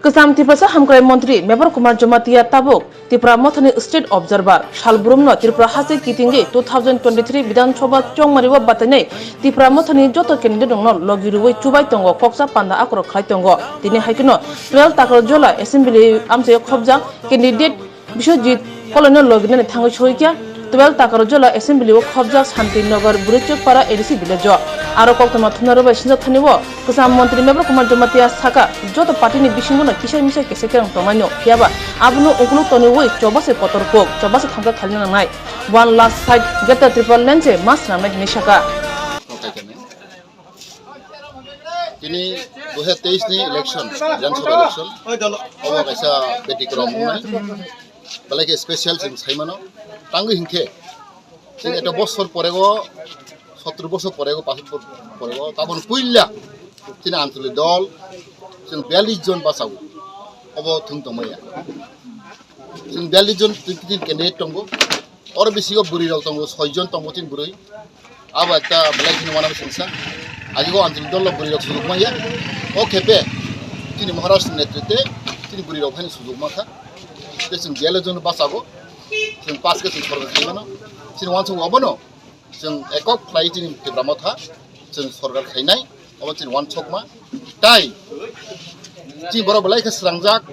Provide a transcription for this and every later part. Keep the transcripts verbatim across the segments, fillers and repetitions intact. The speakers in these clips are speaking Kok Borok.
Kwcham Tiprasa Hamkrai Montri Mebar Kumar Jamatia tabuk Tipra Mothani State Observer, sal brumno Tripura haste kitingwi two thousand twenty-three Bidhan Sabha chongmario batainai Tipra Mothani joto candidate rokno logi rwui chubai tongo, koksa panda akorok khlai tongo. Tini hai kheno twelve Takarjala Assembly amchaio khobjak candidate Biswajit Koloino loginani thangwi soikha twelve Takarjala Assembly o khobjak Santinagar Burichokpara A D C village o. Aro koktwma thumnarok bai sinjak thani o Kwcham Montri Mebar Kumar Jamatia saka, joto party ni bisingo no kisa misa kisa kerang tongmani no, phiyaba abono ukuluk toniwi chobase kotor kuk, chobase thamsa khalina nangnai. One last fight, Greater Tipraland se ma swnamnai hinwi saka. Tini dui hajar teis ni election, Bidhan Sabha election, obo kaisa betikrom wngnai. Belai khe special chwng sai mano. Tangwi hinkhe chwng eto bosor porego, sotro bosor porego, pasot porego, tabon puila chini Anchalik dol chwng biyallis jon bachago. Obo thwng tongmaya. Chwng biyallis jon chwng tini candidate tongo. Oro bisingo bwrwi rok tongo, soi jon tongo chini bwrwi. Abo ekta belai kheno uanama sengsa. Ajigo Anchalik dol bwrwi rok sujuk manya. O khepe chini Maharaj ni netrite chini bwrwi rok haino sujuk mankha. Tei chwng biyallis jon bachago. Chwng pass khe chwng sorkar khaimano. Chini uansukgo obono chwng ekok khlai chini Tipra Motha chwng sorkar khainai. Obo chini uansukma. Tai chini borok belai khe srangjak.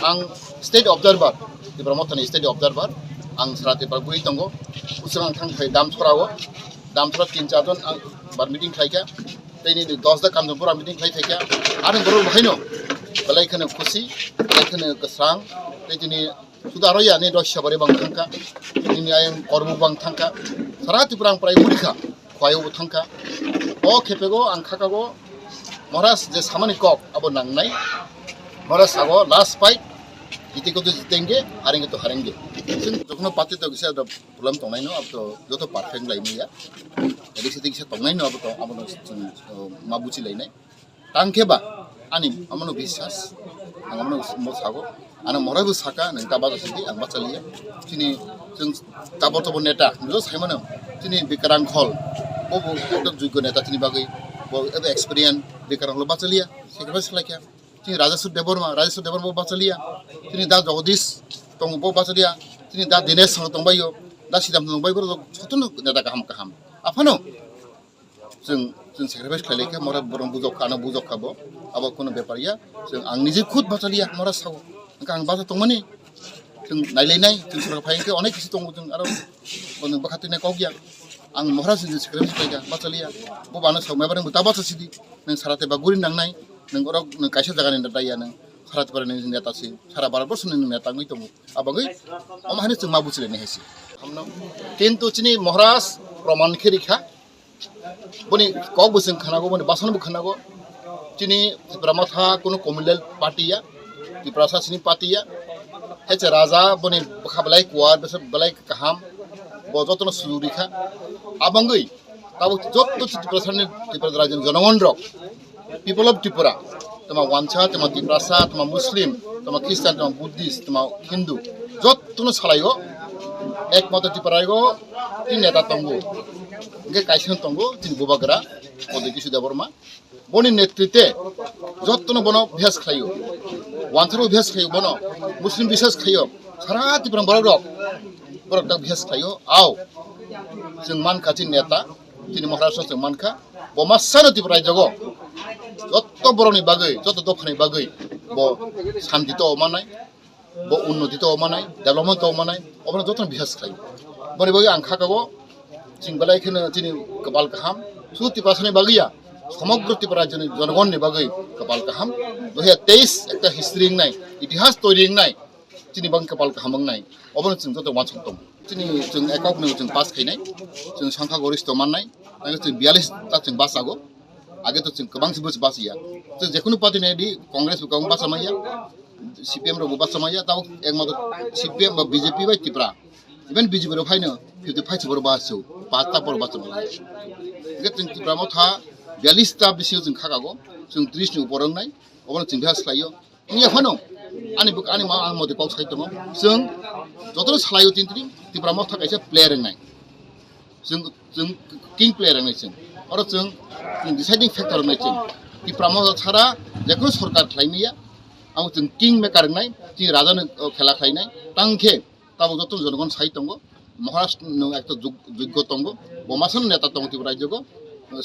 Ang state observer, Tipra Mothani state observer. Ang sara Tipra bui tongo. Usung ang thang khai Damchorao. Damchora tin char jon ang bar meeting khlaikha. Tei nini dos da Kanchanpura meeting khlai phaikha. Ani borok bo haino belai kheno khusi, belai kheno kwsang. Tei tini suda aro yani rok sabari bang thangkha. Nini ayang kormo bang thangkha. Sara Tipra ang prai burikha. Khwlaiwi bo thangkha. O khepego ang khakago Maharaj je samani kok abo nangnai. Maharaj sago last fight, jitenge to jitenge, harenge to harenge. Chwng jokhno party to kisa problem tongnai no, abo to joto perfect lai maya. Edi sedi kisa tongnai no, abo to, abo no chwng, uh, ma buchi lainai. Tang khe ba ani amono biswas, ang amono mo sago, ano morai bo saka, nang ta bacha sidi, ang bacha liya. Chini chwng tabo tabo neta, jo sai mano, chini Bikrang Khol, bo bo ekdom jogyo neta chini bagwi, bo ekdom experience, Bikrang Khol bacha liya, sacrifice khlai kha. Chini Rajeshwar Debbarma, Rajeshwar Debbarma bo bacha liya, chini da Jagadish tong bo bacha liya, chini da Dinesh Sangma tong baio, da Sidam tong bai, bo jotono neta kaham kaham. Aphano, Chwng, chwng sacrifice khlai lai kha, mora borok bujok kha, ano bujok kha bo. Abo kuno bepar ya. Chwng ang niji khud bacha liya, mora sao. Hwnkhe ang bacha tongmani. Chwng nai lai nai, chwng sorkar phai khe onek kisi tongo, chwng aro bono bwkha twi nai kok ya. Ang Maharaj ni sacrifice khlai kha, bacha liya. Bo bano sao, maibar nang bo ta bacha sidi. Nang sara tei ba guri nang nai. Nang borok nang kaisa jaga ni da ya nang. Sara tei ba nang neta si. Sara bara borso nang neta wngwi tongo. Abagwi omo haino chwng ma buchi lai nai hai si. Kintu chini Maharaj proman khe rikha. Boni kok bo chwng khwnago, boni basan bo khwnago. Chini Tipra Motha kunu communal party ya, Tiprasa chini party ya. Hece raja boni bwkha belai kuar, bwsa belai kaham, bo jotono sujuk rikha. Abangwi tabuk joto Tiprasa ni, Tipra rajani jonogon rok, people of Tripura, tama Wansa, tama Tiprasa, tama Muslim, tama Christian, tama Buddhist, tama Hindu, jotono salaio, ekmatro Tripura o tin neta tongo, hingke kaisa tongo, chini Bubagra, Uday Kishore Debbarma, boni netrite jotono bono bihas khlaio, Wansaro bihas khlaio bono, Muslim bihas khlaio, sara Tripura borok rok, borok tak bihas khlaio, ao, chwng mankha chini neta, chini Maharashtra chwng mankha, bo masano Tripura rajyogo, joto borokni bagwi, joto dophani bagwi, bo shanti to manai, bo unnoti to manai, development to manai, obono jotono bihas khlaio. Boni bagwi ang khakago, chwng belai kheno chini kwpal kaham, sudhu Tiprasani bagwi ya, somogro Tripura rajyoni jonogonni bagwi kwpal kaham, dui hajar teis ekta history wngnai, itihas toiri wngnai, chini bagwi kwpal kaham wngnai, obono chwng joto uansuk tongo. Chini chwng ekok no chwng pass khainai, chwng sangkha goristo mannai, tei chwng biyallis ta chwng bachago, age to chwng kwbang se bus bachaya. Chwng jekunu party nai di, Congress bo kwbang bacha manya, C P M rok bo bacha manya, tabuk ekmatro C P M ba B J P bai Tipra, even B J P rok phaino fifty five se borok bacho, pass ta borok bacha manya. Hingke chwng Tipra Motha biyallis ta bisingo chwng khakago, chwng tris ni upor wngnai, obono chwng bihas khlaio. Wngya phano ani bwk-, ani ma ang mode kok sai tongo. Chwng jotono salaio tini tini Tipra Motha kaisa player wngnai. Chwng, chwng king player wngnai chwng. Oro chwng, chwng deciding factor wngnai chwng. Tipra Motha sara jekunu sorkar khlai manya. Ang chwng king maker wngnai, chini raja no, o, khela khlainai. Tang khe tabuk joto jonogon sai tongo. Maharaj no ekta jug-, juggo tongo. Bo masano neta tongo Tripura rajyo go.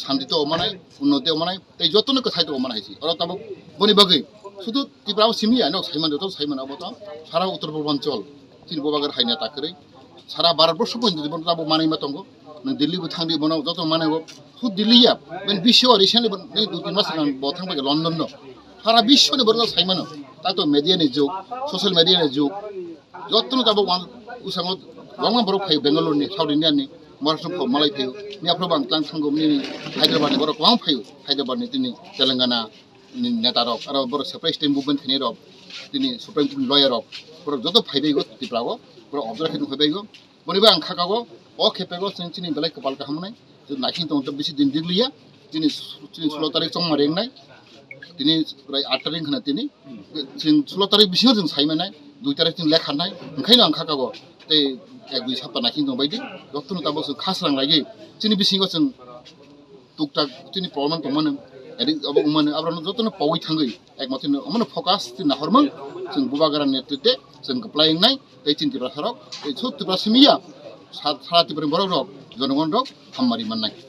Shanti to omanai, unnoti omanai, tei joto no kwthai to omanai si. Oro tabuk boni bagwi sudu Tripura o simi ya, no sai mano, joto sai mano, abo to sara Uttor Purbanchal. Chini Bubagra hai neta kwrwi. Sara Bharat borsho bo jodi bono tabuk manwi ma tongo. Nwng Delhi bo thangdi bono joto manwi bo. Su Delhi ya, ben bisho recently bo, nei dui tin mas sigang bo thang bai London no. Sara bisho ni borok sai mano. Ta to media ni jug, social media ni jug. Joto no tabuk wan usango wangma borok phaio Bangalore ni, South India ni, Maharashtra pho malai phaio. Ni aphro bang tlang thango ni Hyderabad ni borok wang phaio. Hyderabad ni tini Telangana ni neta rok, aro borok separate state movement khainai rok, tini Supreme Court lawyer rok, borok joto phaibai go Tripura o, borok observe khainai phaibai go. Boni bai ang khaka go, o khepe go chwng chini belai kwpal kaham nai, chwng naising tong bisi din digliya, chini, chini sulo tarik chongma rengnai, tini prai aat tarik khna tini, chwng sulo tarik bisingo chwng sai manai, dui tarik chwng lekha nai, hwnkhaino ang khaka go, tei ek dui sapta naising tong bai di, joto no tabuk chwng khasrang lai di, chini bisingo chwng tuktak chini problem tongmani, edi abo wngmani, aborokno jotono pogwi thangwi, ekmatwi no omono focus twi nahormang, chwng Bubagra ni netrite chwng kwplai wngnai, tei chini Tiprasa rok, tei so Tipra simi ya, sa-, sara Tripura ni borok rok, jonogon rok hammari mannai.